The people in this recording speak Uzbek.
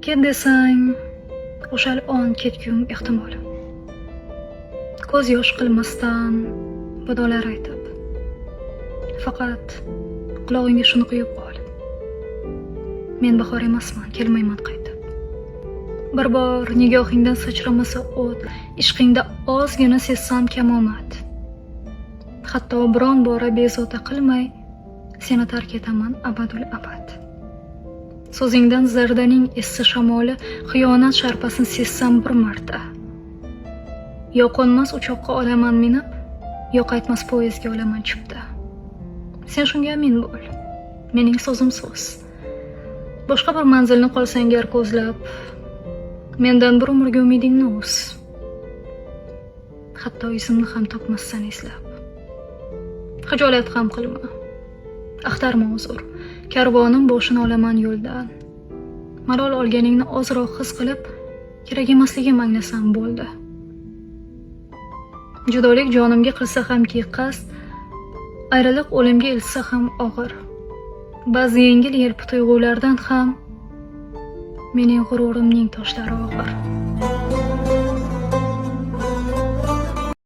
Ket desang, o'shal on ketgum ehtimol. Ko'z yosh qilmasdan vidolar aytib. Faqat qulog'ingga shuni quyib ol. Men bahor emasman, kelmayman qaytib. Bir bor nigohingdan sachramasa o't, ishqingda ozgina sezsam kamomat. Hatto biron bora bezovta qilmay, seni tark etaman abadul abad. So'zingdan zardaning essi shamoli, xiyonat sharpasini sezsam bir marta. Yo qo'nmas uchoqqa olaman minib, yo qaytmas poyezdga olaman chipta. Sen shunga amin bo'l. Mening so'zim so'z. Boshqa bir manzilni qolsang gar ko'zlab, mendan bir umrga umidingni uz. Hatto yuzimni ham topmassan eslab. Xijolat ham qilma. Axtarma uzr. Karvonim boshini olaman yo'ldan. Malol olganingni ozroq his qilib, kerak emasligim anglasam bo'ldi. Judolik jonimga qilsa hamki qasd, ayriliq o'limga eltsa ham og'ir. Ba'zi yengil yelpi tuyg'ulardan ham mening g'ururimning toshlari og'ir.